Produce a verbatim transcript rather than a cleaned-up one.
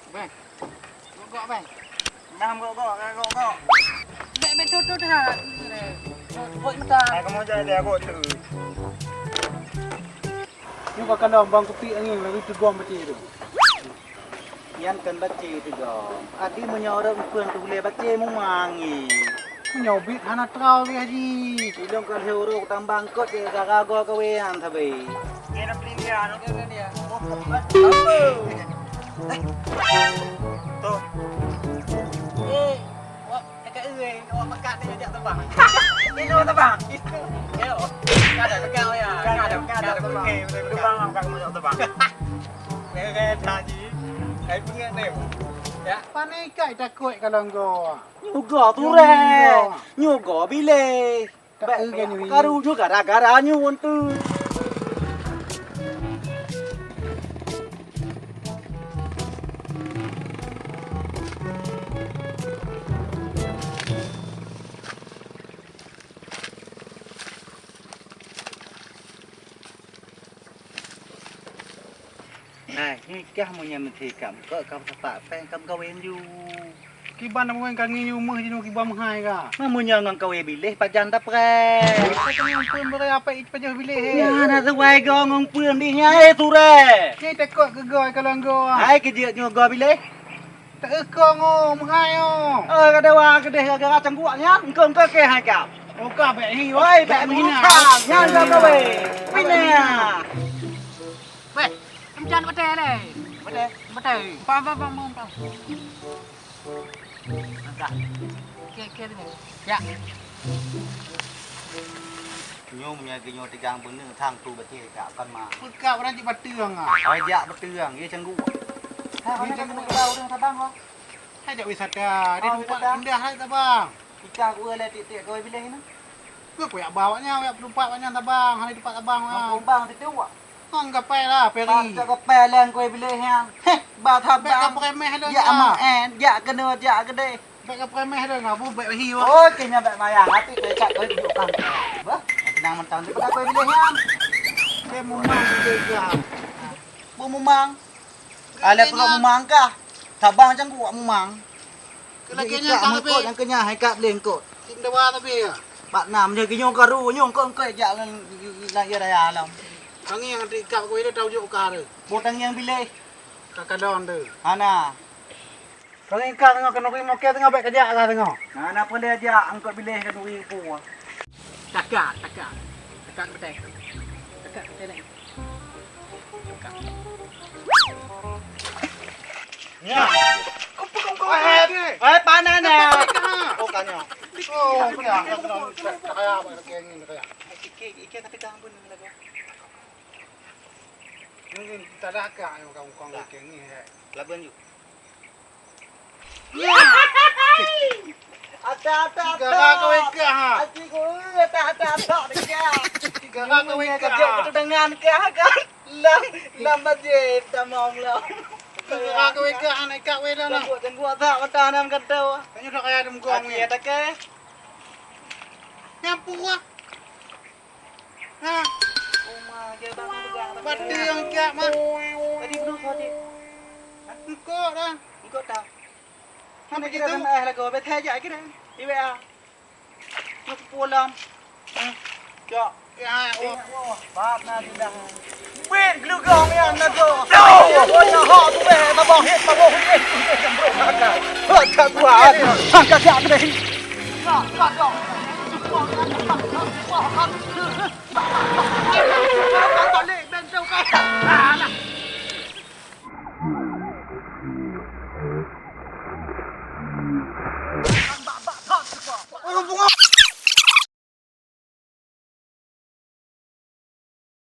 Bang. Gok-gok, Bang. Nah, gok-gok, gok-gok. Bèk, bèk, tut, tut, ha. Bot mata. Hai, kamoe jai deh, gok tu. Nyoe ka kalon bang kupi angin lagi teugom bacé tu. Nyan kan bacé teugom. Adi meunyoe ureueng peuen tu ulèe bacé mumang ngi. Meunyoe bit hana trau lé Haji. Ilong ka lhèe uroe tambang kot cit gara-gara goe kawé nyan sabe. Nyan pelindian. Tuh. Eh, wak, kakak euy, awak makan ni jak terbang. Ini terbang. Yo, kada pegang ya. Kada, kada terbang. Terbang, kamu jak terbang. Ngeut Haji. Hai peungeut ni. Ya. Pane ikai takot kalau engkau. Nyoe goe tu, Ré. Nyoe goe bileh. Bèk, bèk, karu nyoe gara-gara nyoe tu. Hai, nyoe kah meunyoe meuthé ka meukok, ka meusapat péng, ka meukawen ju. Kiban na meukawen ka ngieng u rumoh jinoe kiban meuhai ka. Meunyoe ngon kawé biléh pajan tapreh. Ka ngieng peuen beuré apek pajoh biléh he. Nyan na seuwai goe ngon peuen dih nyan, eh, Suré. Nyoe takot keu goe kalon goe. Hai, keu jeuet nyoe goe biléh. Teuka ngo, meuhai ngo. Eh, kada wa keudeh gara-gara cangguak nyan, engkau, engkau ke hai kap. Oh, ka bèk hi, oi, bèk meuhina. Nyan ka kawé. Pina. Weh, macam batèe lé. Batèe. Batèe. Pam, pam, pam, pam, pam. Angkat. Oke, oke, ni. Ya. Nyoe meunyoe geuh nyoe tigang beuneuh thang tu bacé ka akan ma. Peukak urang cit bateueng ah. Hai jak bateueng, ye canggu. Ha, mana kena kau urang tabang ho? Hai jak wisata, di tempat indah hai tabang. Kita ku le tiek-tiek kau biléh ni. Kau kuyak ba awak nyan, kuyak tempat awak nyan tabang, hana tempat tabang ah. Bang titu awak. Hang gapai lah, peri. Bang gapai lah kau biléh nyan. Heh, ba tabang. Bèk ka premeh dah. Ya amang en, jak kena, jak gede. Bèk ka premeh dah, ngabu bèk hi wah. Oh, kena bèk mayang. Hati kau cak kau tunjuk kang. Bah, tenang mentang tu pada kau biléh nyan. Dia mumang tu juga. Bu mumang. Alah perlu mumang kah? Tabang macam gua mumang. Kelakèe nyan ka mengkot, nyang kenyah hai kap lengkot. Tim dawa tapi ya. Pak nam je ginyong karu nyong kong kong jak lan lan ya raya alam. Tangieng ti kap kau itu tau juk ka tu. Bu tangieng biléh. Ka kadon tu. Hana. Tangieng ka tengok kena kui moke tengok bèk kejak ka tengok. Hana pun dia jak angkot biléh kena kui pu. Takak, takak. Takak betai. Takak betai. Ya. Kau pegang kau. Eh, eh, panas nah. Oh, kanya. Oh, kaya, kaya, kaya, kaya. Iké, iké kata kang pun lagu. Ini tak ada akak yang kau kong iké ni. Laban ju. Ata, ata, ata. Gara kawé kah, ha? Aci ku, ata, ata, ata, deka. Gara kawé kah, ha? Kejap tu dengan kah, kan? Lam, lam masjid, tamong lam. Gara kawé kah, ha, naik kak wé dah, nah. Tengok, tengok, tak, mata nam kata. Tengok tak kaya dem gong ni. Aci, ata ke? Nyapu, ah. Ha. Uma, dia bang pegang. Bateueng kiak mah. Tadi bunuh saja. Engkau dah. Engkau dah. Mana kita sama eh lagu? Betai aja kira. Iwe ah. Nak pulang. Ha. Ya. Ya, oh. Bab na sudah. Weh, gelugong ya naga. Oh, ya ha tu weh, tabah hit, tabah hit. Ha, tak kuat. Ha, tak kuat.